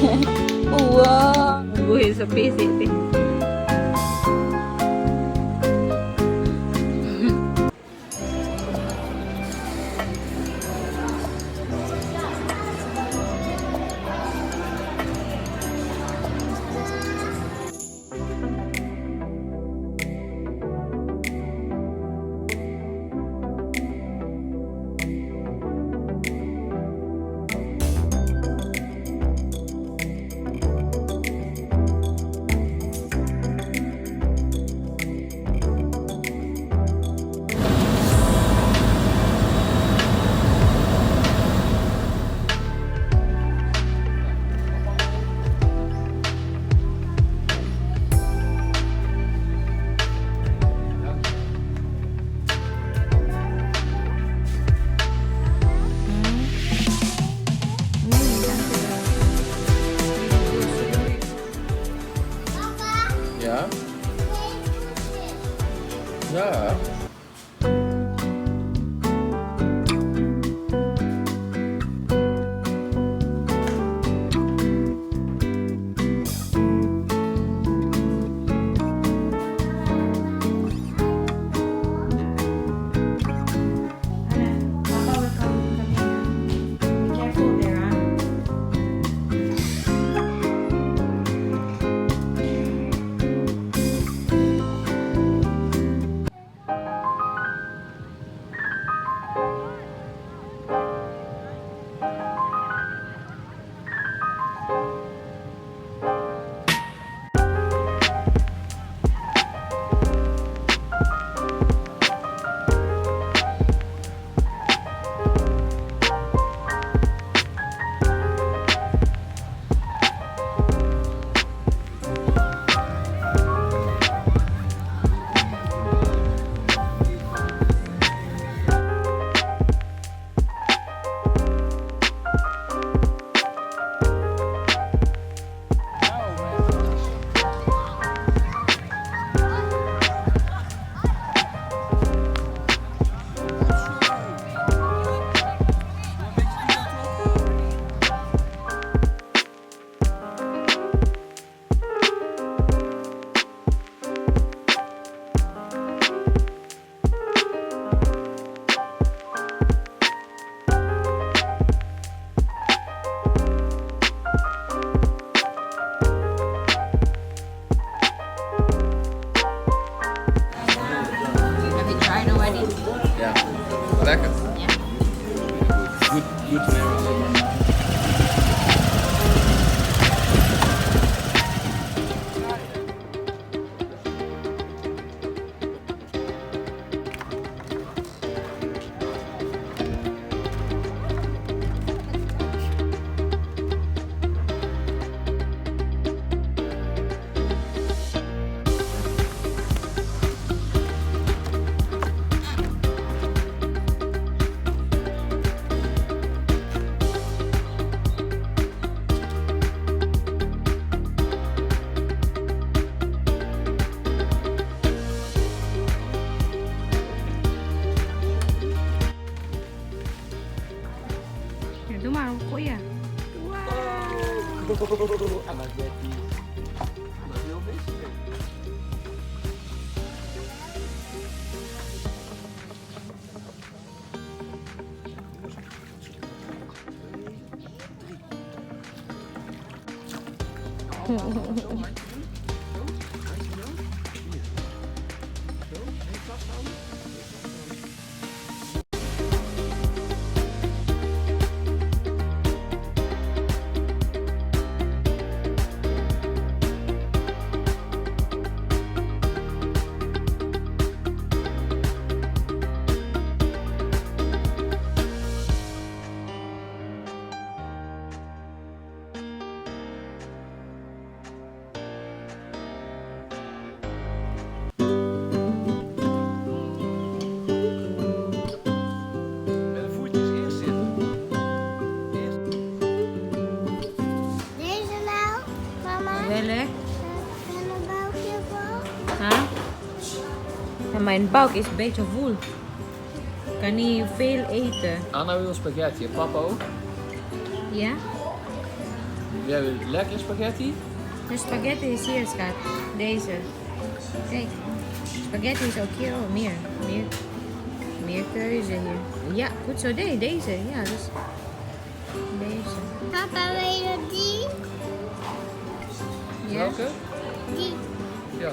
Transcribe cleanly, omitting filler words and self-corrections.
Wow! Buhi sa PC. Te. Ja? Ja. Papa will come in. Be careful there, ah. Have you tried already? Ja. Lekker. Yeah. Good, good marriage. Ja, doe maar, kuya. Anna Jetty. Dat is heel vis. Met de voetjes eerst zitten. Eerst. Deze nou, mama? Welk? En een buikje vol? Ha? Ja, mijn buik is een beetje vol. Ik kan niet veel eten. Anna wil spaghetti en papa ook. Ja? Jij wil lekkere spaghetti? De spaghetti is hier, schat. Deze. Kijk. Spaghetti is ook hier. Oh, meer. Meer, meer keuze hier. Ja, goed zo. Nee, deze. Ja, dus deze. Papa, wil je die? Ja. Welke? Die. Ja.